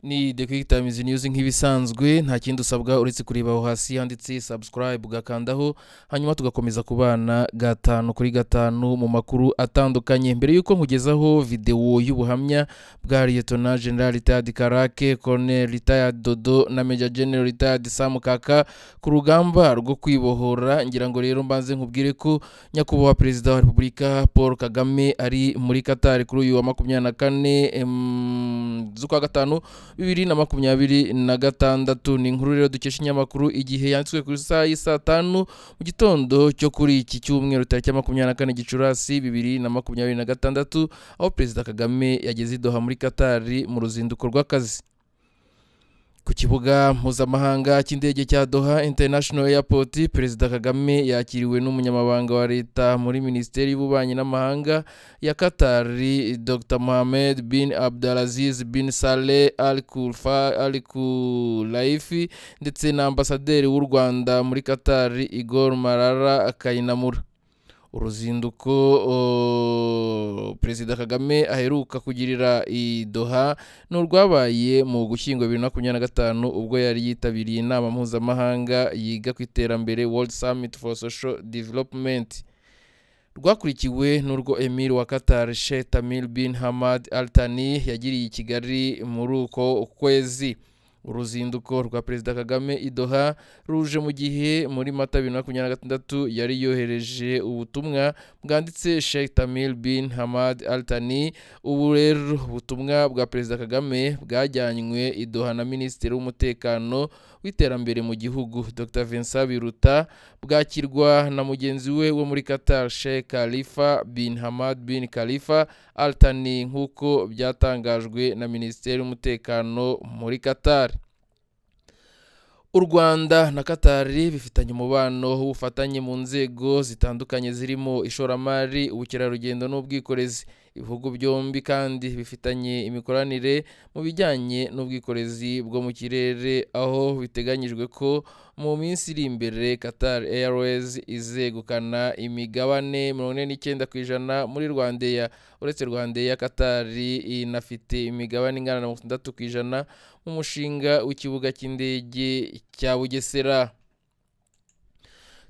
Ni The Quick Times News nk'ibisanzwe. Nta kindi usabwa uretse kureba aho hasi handitse subscribe, ugakandaho, hanyuma tugakomeza kubana gatanu kuri gatanu mu makuru atandukanye. Mbere y'uko nkugezaho videwo y'ubuhamya bwa Lieutenant General Retired Karake, Colonel Retired Dodo na Major General Retired Sam Kaka ku rugamba rwo kwibohora, ngira ngo rero mbanze nkubwire ko Nyakubahwa Perezida wa Repubulika Paul Kagame ari muri Qatar kuri uyu wa 24 z'ukwa gatanu 2026. Ni inkuru rero dukesha ikinyamakuru Igihe, yanditswe ku isaha y'isaa 5 mu gitondo cyo kuri iki cyumweru, tariki ya 24 Gicurasi 2026, aho Perezida Kagame yageze i Doha muri Qatar mu ruzinduko rw'akazi. Ku kibuga mpuzamahanga cy'indege cya Doha International Airport, Perezida Kagame yakiriwe n'umunyamabanga wa leta muri Minisiteri y'Ububanyi n'Amahanga ya Qatar, Dr Mohamed bin Abdulaziz bin Saleh Al Khulaifi, ndetse na Ambasaderi w'u Rwanda muri Qatar, Igor Marara Kayinamura. Uruzinduko Perezida Kagame aheruka kugirira i Doha ni urwabaye mu Gushyingo 2025, ubwo yari yitabiriye inama mpuzamahanga yiga ku iterambere, World Summit for Social Development, rwakurikiwe n'urwo Emir wa Qatar, Sheikh Tamim bin Hamad Al Thani, yagiriye i Kigali muri uko kwezi. Uruzinduko rwa Perezida Kagame i Doha ruje mu gihe muri Mata 2026 yari yohereje ubutumwa bwanditse Sheikh Tamim bin Hamad Al Thani. Ubu rero ubutumwa bwa Perezida Kagame bwajyanywe i Doha na Minisitiri w'Umutekano w'Iterambere mu gihugu, Dr Vincent Biruta, bwakirwa na mugenzi we wo muri Qatar, Sheikh Khalifa bin Hamad bin Khalifa Al Thani, nk'uko byatangajwe na Minisiteri y'Umutekano muri Qatar. U Rwanda na Qatar bifitanye umubano w'ubufatanye mu nzego zitandukanye zirimo ishoramari, ubukerarugendo n'ubwikorezi. Ibihugu byombi kandi bifitanye imikoranire mu bijyanye n'ubwikorezi bwo mu kirere, aho biteganyijwe ko mu minsi iri imbere Qatar Airways izegukana imigabane 49% muri RwandAir. Uretse RwandAir, Qatar inafite imigabane ingana na 60% mu mushinga w'ikibuga cy'indege cya Bugesera.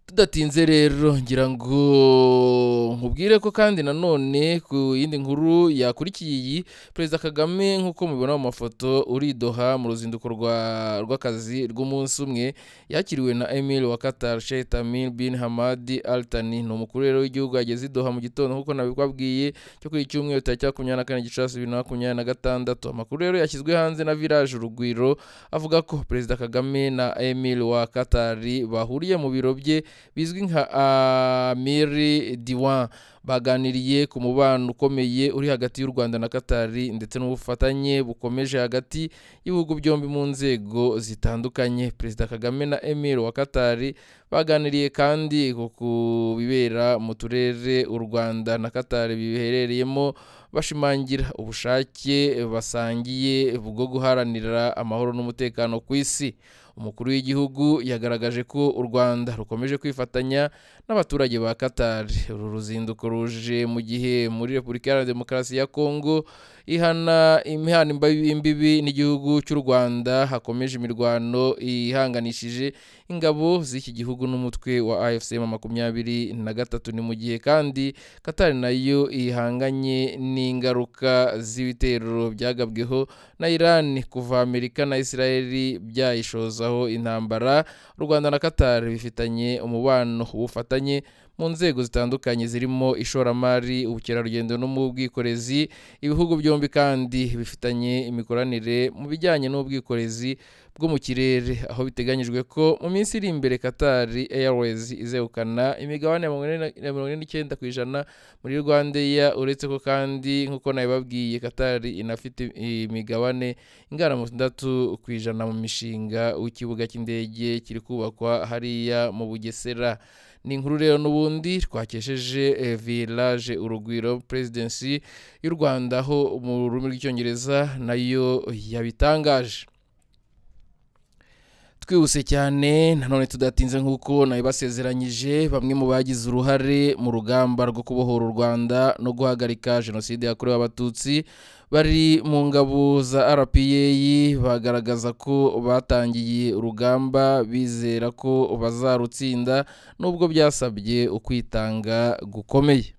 Tudatinze rero, ngira ngo nkubwire ko kandi nanone ku yindi nkuru yakurikiye iyi, Perezida Kagame, nk'uko mubibona mu mafoto, uri i Doha mu ruzinduko rw'akazi rw'umunsi umwe, yakiriwe na Emir wa Qatar, Sheikh Tamim bin Hamad Al Thani. Ni umukuru rero w'igihugu yageze i Doha mu gitondo, nk'uko nabibabwiye, cyo kuri iki cyumweru, tariki 24 Gicurasi 2026. Amakuru rero yashyizwe hanze na Village Urugwiro avuga ko Perezida Kagame na Emir wa Qatar bahuriye mu biro bye bizwi nka Amiri Diwan, baganiriye ku mubano ukomeye uri hagati y'u Rwanda na Qatar ndetse n'ubufatanye bukomeje hagati y'ibihugu byombi mu nzego zitandukanye. Perezida Kagame na Emir wa Qatar baganiriye kandi ku bibera mu turere u Rwanda na Qatar biherereyemo, bashimangira ubushake basangiye bwo guharanira amahoro n'umutekano ku isi. Umukuru w'igihugu yagaragaje ko u Rwanda rukomeje kwifatanya n'abaturage ba Qatar. Uru ruzinduko ruje mu gihe muri Repubulika Iharanira Demokarasi ya Kongo ihana imihana imbibi n'igihugu cy'u Rwanda hakomeje imirwano ihanganishije ingabo z'iki gihugu n'umutwe wa AFC M23. Ni mu gihe kandi Qatar nayo ihanganye n'ingaruka z'ibitero byagabweho na Iran kuva Amerika na Israel byayishozaho intambara. U Rwanda na Qatar bifitanye umubano w'ubufatanye mu nzego zitandukanye zirimo ishoramari, ubukerarugendo no mu bwikorezi. Ibihugu byombi kandi bifitanye imikoranire mu bijyanye n'ubwikorezi bwo mu kirere, aho biteganyijwe ko mu minsi iri imbere Qatar Airways izegukana imigabane ya 49% muri RwandAir. Uretse ko kandi, nk'uko nabibabwiye, Qatar inafite imigabane ingana na 60% mu mishinga w'ikibuga cy'indege kiri kubakwa hariya mu Bugesera. Ni inkuru rero n'ubundi twakesheje Village Urugwiro, Presidency y'u Rwanda, aho mu rurimi rw'Icyongereza nayo yabitangaje. Twihuse cyane nanone tudatinze, nk'uko nabibasezeranyije, bamwe mu bagize uruhare mu rugamba rwo kubohora u Rwanda no guhagarika Jenoside yakorewe Abatutsi. Bari mu ngabo za RPA bagaragaza ko batangiye urugamba bizera ko bazarutsinda nubwo byasabye ukwitanga gukomeye.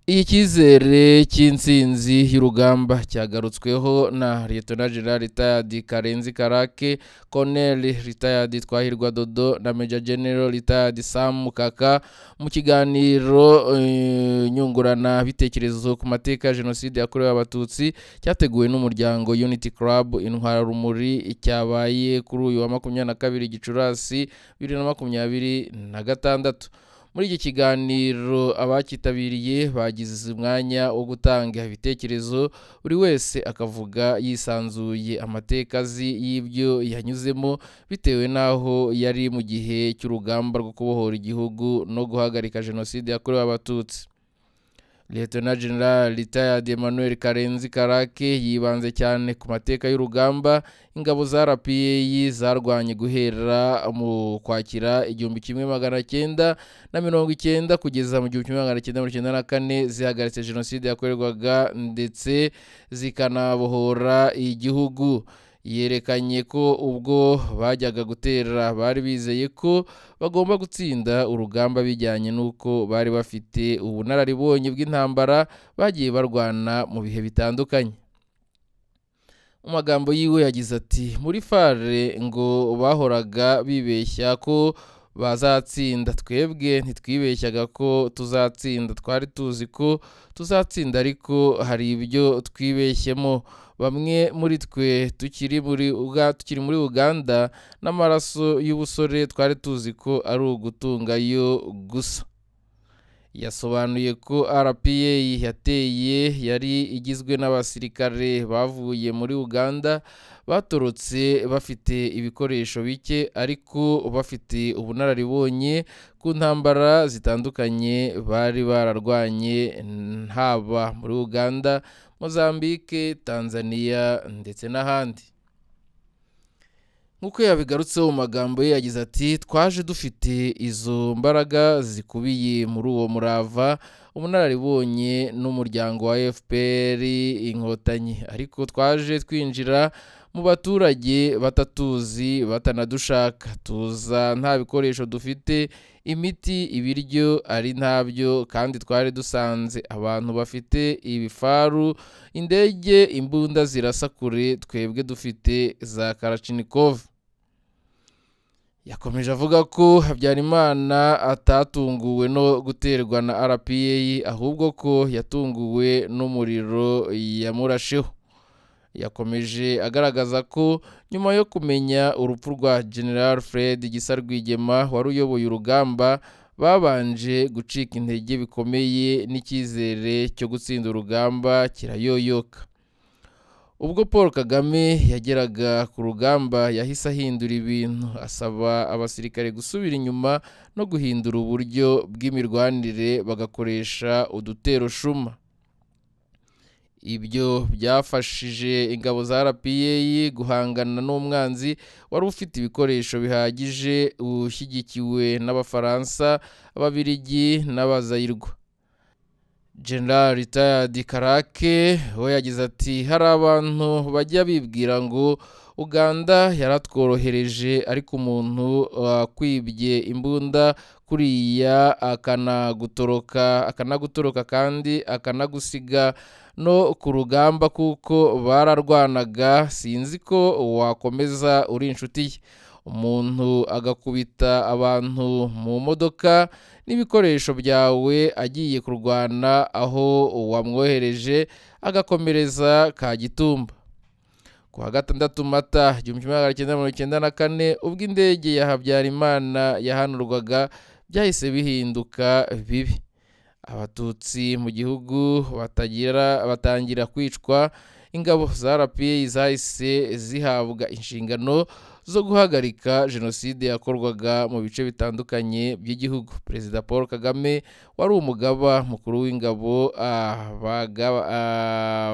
Iyi cyizere cy'intsinzi y'urugamba cyagarutsweho na Lieutenant General Retired Karenzi Karake, Colonel Retired Twahirwa Dodo na Major General Retired Sam Mukaka mu kiganiro nyunguranabitekerezo ku mateka ya Jenoside yakorewe Abatutsi cyateguwe n'umuryango Unity Club Intwararumuri, cyabaye kuri uyu wa 22 Gicurasi 2026. Muri iki kiganiro abakitabiriye bagize umwanya wo gutanga ibitekerezo, buri wese akavuga yisanzuye amateka azi y'ibyo yanyuzemo bitewe n'aho yari mu gihe cy'urugamba rwo kubohora igihugu no guhagarika Jenoside yakorewe Abatutsi. Lieutenant General Retired Emmanuel Karenzi Karake yibanze cyane ku mateka y'urugamba ingabo za RPA zarwanye guhera mu Kwakira 1990 kugeza mu 1994 zihagaritse Jenoside yakorerwaga ndetse zikanabohora igihugu. Yerekanye ko ubwo bajyaga gutera bari bizeye ko bagomba gutsinda urugamba bijyanye n'uko bari bafite ubunararibonye bw'intambara bagiye barwana mu bihe bitandukanye. Mu magambo yiwe yagize ati: "Muri FAR ngo bahoraga bibeshya ko bazatsinda, twebwe ntitwibeshyaga ko tuzatsinda, twari tuzi ko tuzatsinda ariko hari ibyo twibeshyemo. Bamwe muri twe tukiri muri Uganda n'amaraso y'ubusore twari tuzi ko ari ugutungayo gusa." Yasobanuye ko RPA yateye yari igizwe n'abasirikare bavuye muri Uganda batorotse bafite ibikoresho bike ariko bafite ubunararibonye ku ntambara zitandukanye bari bararwanye haba muri Uganda, Mozambique, Tanzania ndetse n'ahandi. Nk'uko yabigarutseho mu magambo ye yagize ati: "Twaje dufite izo mbaraga zikubiye muri uwo murava, ubunararibonye n'umuryango wa FPR Inkotanyi, ariko twaje twinjira mu baturage batatuzi batanadushaka, tuza nta bikoresho dufite, imiti, ibiryo ari ntabyo, kandi twari dusanze abantu bafite ibifaru, indege, imbunda zirasa kure, twebwe dufite za Kalashnikov." Yakomeje avuga ko Habyarimana atatunguwe no guterwa na RPA ahubwo ko yatunguwe n'umuriro yamurasheho. Yakomeje agaragaza ko nyuma yo kumenya urupfu rwa General Fred Gisa Rwigema wari uyoboye urugamba, babanje gucika intege bikomeye n'icyizere cyo gutsinda urugamba kirayoyoka. Ubwo Paul Kagame yageraga ku rugamba yahise ahindura ibintu, asaba abasirikare gusubira inyuma no guhindura uburyo bw'imirwanire bagakoresha udutero shuma. Ibyo byafashije ingabo za RPA guhangana n'umwanzi wari ufite ibikoresho bihagije ushyigikiwe n'Abafaransa, Ababiligi n'Abazayirwa. General Retired Karake we yagize ati: "Hari abantu bajya bibwira ngo Uganda yaratworohereje, ariko umuntu wakwibye imbunda kuriya akanagutoroka kandi akanagusiga no ku rugamba kuko bararwanaga, sinzi ko wakomeza uri inshuti ye. Umuntu agakubita abantu mu modoka n'ibikoresho byawe agiye kurwana aho wamwohereje agakomereza Kagitumba." Ku wa 6 Mata 1994 ubwo indege ya Habyarimana yahanurwaga byahise bihinduka bibi. Abatutsi mu gihugu batangira kwicwa, ingabo za RPA zahise zihabwa inshingano zo guhagarika Jenoside yakorwaga mu bice bitandukanye by'igihugu. Perezida Paul Kagame wari umugaba mukuru w'ingabo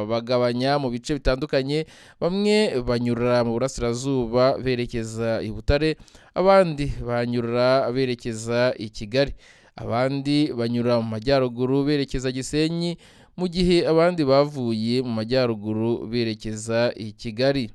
bagabanya mu bice bitandukanye, bamwe banyura mu burasirazuba berekeza i Butare, abandi banyura berekeza i Kigali, abandi banyura mu majyaruguru berekeza Gisenyi. mu gihe abandi bavuye mu majyaruguru berekeza i Kigali.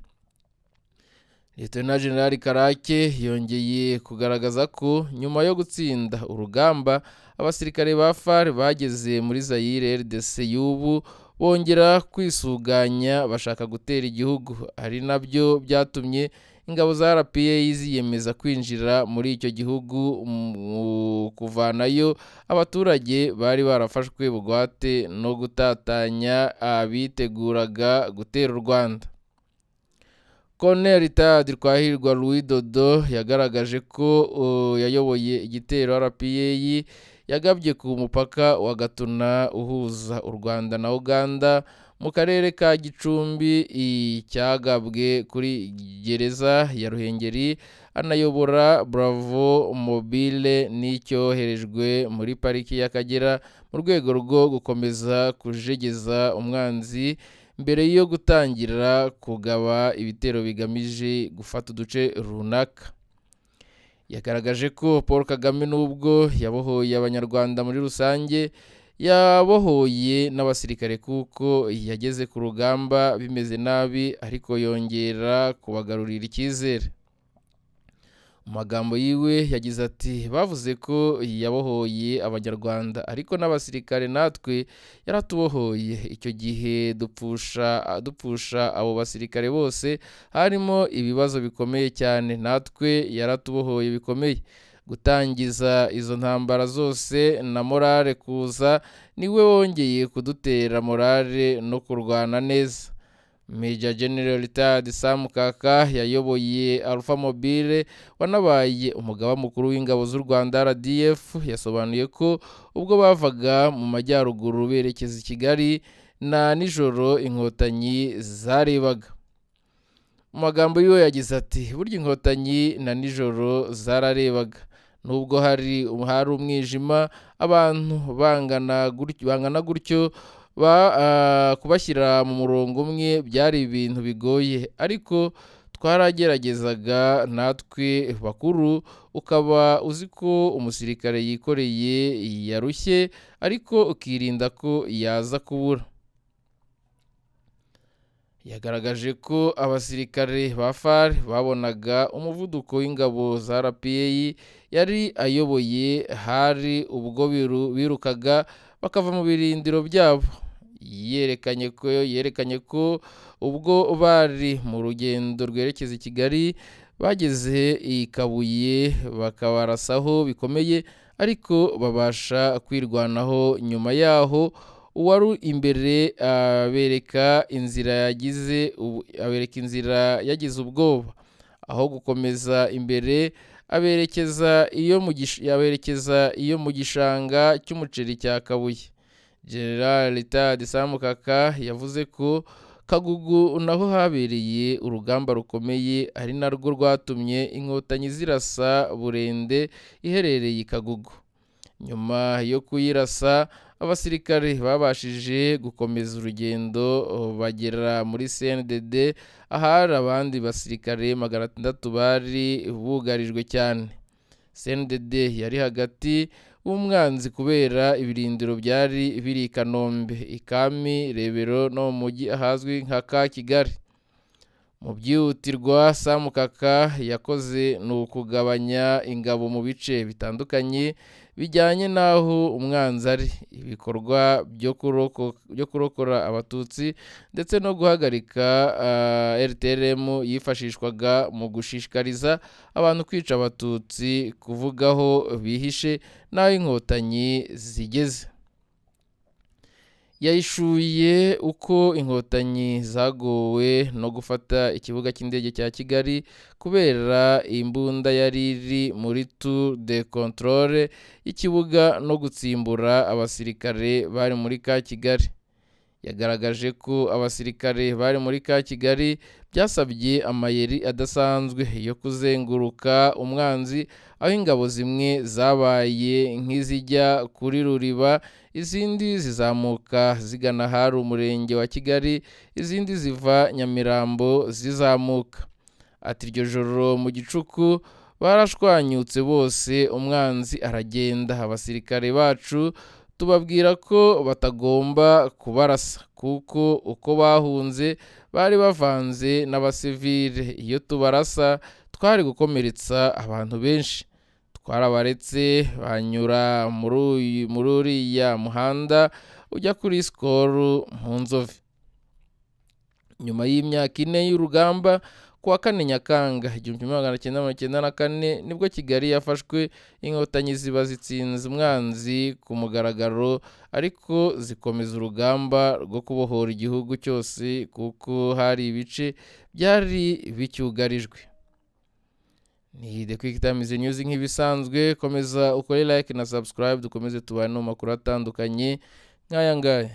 Lieutenant General Karake yongeye kugaragaza ko nyuma yo gutsinda urugamba, abasirikare ba FAR bageze muri Zaire RDC y'ubu bongera kwisuganya bashaka gutera igihugu, ari nabyo byatumye ingabo za RPA ziyemeza kwinjira muri icyo gihugu mu kuvanayo abaturage bari barafashwe bugwate no gutatanya abiteguraga gutera u Rwanda. Colonel Rtd Twahirwa Louis Dodo yagaragaje ko yayoboye igitero RPA yagabye ku mupaka wa Gatuna uhuza u Rwanda na Uganda mu karere ka Gicumbi, icyagabwe kuri gereza ya Ruhengeri, anayobora Bravo Mobile n'icyoherejwe muri pariki y'Akagera mu rwego rwo gukomeza kujegeza umwanzi mbere yo gutangira kugaba ibitero bigamije gufata uduce runaka. Yagaragaje ko Paul Kagame nubwo yabohoye Abanyarwanda muri rusange, yabohoye n'abasirikare kuko yageze ku rugamba bimeze nabi, ariko yongera kubagarurira icyizere. Mu magambo yiwe yagize ati: "Bavuze ko yabohoye Abanyarwanda, ariko n'abasirikare natwe yaratubohoye. Icyo gihe dupfusha abo basirikare bose harimo ibibazo bikomeye cyane, natwe yaratubohoye bikomeye. Gutangiza izo ntambara zose na morale kuza, niwe wongeye kudutera morale no kurwana neza." Major General Rtd Sam Kaka yayoboye Alpha Mobile, wanabaye umugaba mukuru w'ingabo z'u Rwanda RDF, yasobanuye ko ubwo bavaga mu majyaruguru berekeza i Kigali na nijoro Inkotanyi zarebaga. Mu magambo yiwe yagize ati: "Burya Inkotanyi na nijoro zararebaga, nubwo hari umwijima, abantu bangana gutyo kubashyira mu murongo umwe byari ibintu bigoye, ariko twarageragezaga natwe bakuru, ukaba uzi ko umusirikare yikoreye yarushye, ariko ukirinda ko yaza kubura." Yagaragaje ko abasirikare ba FAR babonaga umuvuduko w'ingabo za RPA yari ayoboye, hari ubwo birukaga bakava mu birindiro byabo. Yerekanye ko ubwo bari mu rugendo rwerekeza i Kigali, bageze i Kabuye bakabarasaho bikomeye, ariko babasha kwirwanaho. Nyuma yaho uwari imbere abereka inzira yagize ubwoba, aho gukomeza imbere aberekeza iyo mu gishanga cy'umuceri cya Kabuye. General Rtd Sam Kaka yavuze ko Kagugu naho habereye urugamba rukomeye, ari narwo rwatumye Inkotanyi zirasa Burende iherereye i Kagugu. Nyuma yo kuyirasa, abasirikare babashije gukomeza urugendo bagera muri CNDD, ahari abandi basirikare 600 bari bugarijwe cyane. CNDD yari hagati w'umwanzi kubera ibirindiro byari biri i Kanombe, i Kami, Rebero no mu mujyi ahazwi nka ka Kigali. Mu byihutirwa Sam Kaka yakoze ni ukugabanya ingabo mu bice bitandukanye bijyanye n'aho umwanzi ari, ibikorwa byo kurokora Abatutsi ndetse no guhagarika RTLM yifashishwaga mu gushishikariza abantu kwica Abatutsi, kuvuga aho bihishe n'aho Inkotanyi zigeze. Yahishuye uko Inkotanyi zagowe no gufata ikibuga cy'indege cya Kigali kubera imbunda yari iri muri tour de contrôle y'ikibuga no gutsimbura abasirikare bari muri ka Kigali. Yagaragaje ko abasirikare bari muri ka Kigali byasabye amayeri adasanzwe yo kuzenguruka umwanzi, aho ingabo zimwe zabaye nk'izijya kuri Ruriba, izindi zizamuka zigana ahari umurenge wa Kigali, izindi ziva Nyamirambo zizamuka. Ati: "Iryo joro mu gicuku barashwanyutse bose, umwanzi aragenda, abasirikare bacu Tubabwira ko batagomba kubarasa kuko uko bahunze bari bavanze n'abasivile, iyo tubarasa twari gukomeretsa abantu benshi. Twarabaretse banyura muri uriya muhanda ujya kuri Skol mu Nzove. Nyuma y'imyaka 4 y'urugamba, ku wa 4 Nyakanga 1994 nibwo Kigali yafashwe, Inkotanyi ziba zitsinze umwanzi ku mugaragaro, ariko zikomeza urugamba rwo kubohora igihugu cyose kuko hari ibice byari bicyugarijwe. Ni The Quick Times News nk'ibisanzwe, komeza ukore like na subscribe, dukomeze tubane mu makuru atandukanye nk'aya ngaya.